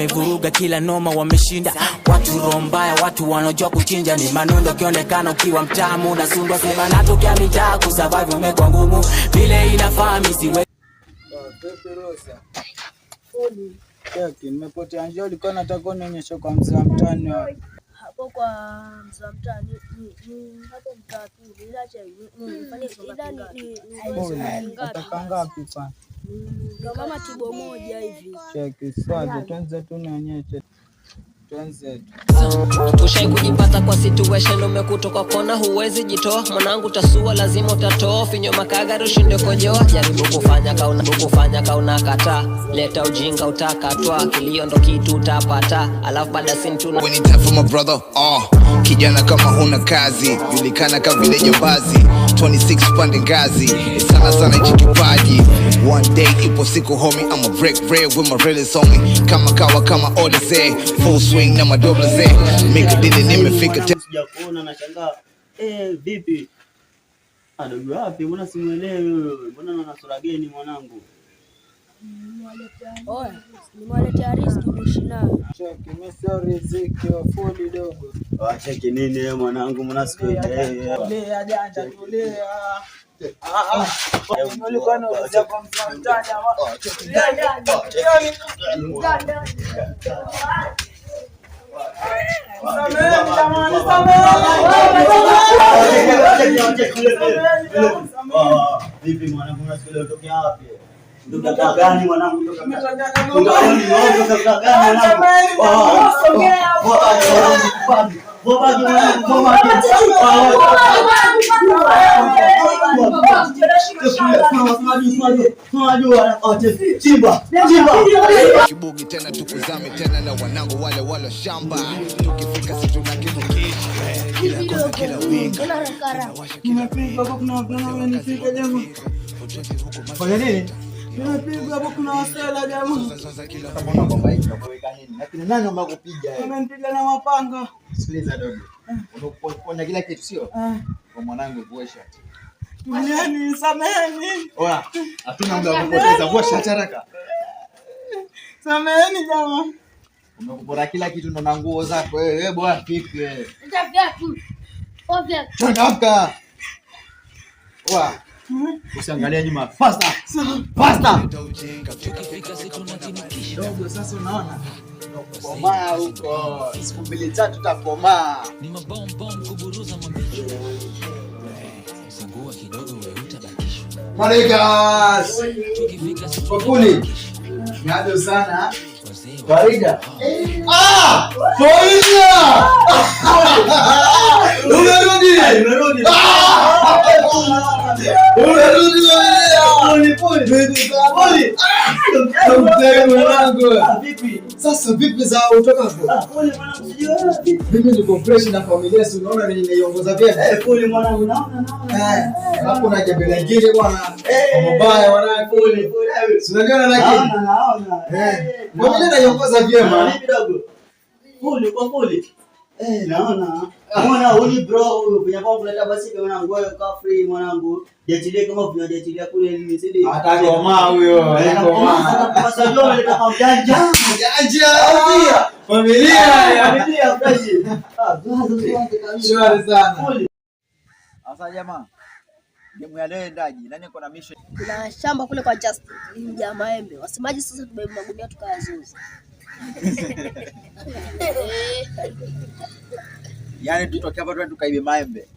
Wamevuruga kila noma, wameshinda watu roho mbaya, watu wanaojua kuchinja ni manundo. Ukionekana ukiwa mtamu nasundwa, sema natokea mitaa, kusurvive umekuwa ngumu vile inafaa misiwe. Vipi Rosa? Cheki, nimepotea njia, ulikuwa nataka unionyeshe kwa mzee wa mtaani wapi? Hapo kwa mzee wa mtaa ni hapo mtaa tu, ila cha ni ila ni Nataka ngapi pa? Kama tibo moja hivi. Cheki, swaje, twenze tu nionyeshe. Twenze. Ushai kujipata kwa situation umekutoka kwa kona, huwezi jitoa mwanangu, tasua lazima utatoa finyo makagari ushinde kojoa, jaribu kufanya kauna kufanya kauna kataa, leta ujinga utakatwa, kilio ndo kitu utapata, alafu baada sintuna When it's time for my brother, kijana kama huna kazi, julikana kama vile jambazi, 26 pande ngazi, sana sana hichi kipaji. One day ipo siku homie, I'ma break bread with my realest homie, kama kawa kama Odyssey, full swing na madouble Z, mikadili nimefika. Sijakuona nashangaa. Eh, vipi? Adogo wapi? Mbona simuelewi wewe? Mbona naona sura geni mwanangu? Oya, nimewaletea riziki muishi nayo. Cheki, mimi sio riziki wa fuli dogo. Wacheki nini wewe mwanangu? Mbona sikuelewi? Tulia janja, tulia. Ah, ah. Ulikuwa unaulizia kwa mzee wa mtaani ama? Tulia janja, tulia. Sameheni jamani, sameheni. Vipi mwanangu, mbona sikuelewi utokea wapi? Kutoka gani mwanangu? Kutoka Kutoka gani mwanangu? Kibugi tena tukuzame tena na wanangu wale wale shamba, tukifika si tuna kitu kila kona kila winga tunawasha kila Nimepigwa hapo, kuna wavulana wamenipiga jamaa. Fanya nini? Nimepigwa hapo, kuna wasela jamaa. Mbona kwamba hii tunakuweka nini? Lakini nani amekupiga wewe? Wamenipiga na mapanga. Sikiliza dogo. Unaponya kila kitu sio? Ah. Kwa mwanangu vua shati. Tulieni, sameheni. Oya, hatuna muda wa kupoteza. Vua shati haraka. Sameheni jamaa. Umekupora kila kitu ndo na nguo zako wewe. Wewe bwana vipi wewe? Changamka. Oya. Usiangalie nyuma. Faster. Faster. Dogo sasa unaona? Komaa huko. Siku mbili tatu utakomaa. Ni mabombom kuburuza mabicho sungua kidogo we utabakishwa. Malaika. Tukifika si Bakuli. Niaje sana. Kawaida. Ah! Faida! Umerudi! Nimerudi. Umerudi familia! Pole pole. Vipi pole? Mtego mwanangu. Vipi? Sasa vipi za utoka hapo? Pole mwanangu, sijui wewe vipi? Mimi niko fresh na familia, si unaona ninaiongoza vyema. Eh, pole mwanangu, naona naona. Eh, hapo na jambo lingine bwana. Mabaya wanangu. Pole pole. Si unajua na lakini. Naona naona. Eh, familia naiongoza vyema. Vipi dogo? Pole kwa pole. Eh, naona. Naona huyu bro huyu kwenye kwa kuleta basi kwa mwanangu wewe ka free mwanangu. Jiachilie kama vile kule nini sidi. Atakomaa huyo, atakomaa. Kwa sababu ameleta kwa mjanja. Janja! Familia! Familia fresh. Ah, zuaza Shwari sana. Pole. Sasa jamaa, game ya leo endaje? Nani uko na mission? Kuna shamba kule kwa Justin limejaa maembe. Wasemaji sasa tubebe magunia tukayazuza. Yaani tutoke hapa twende tukaibe maembe.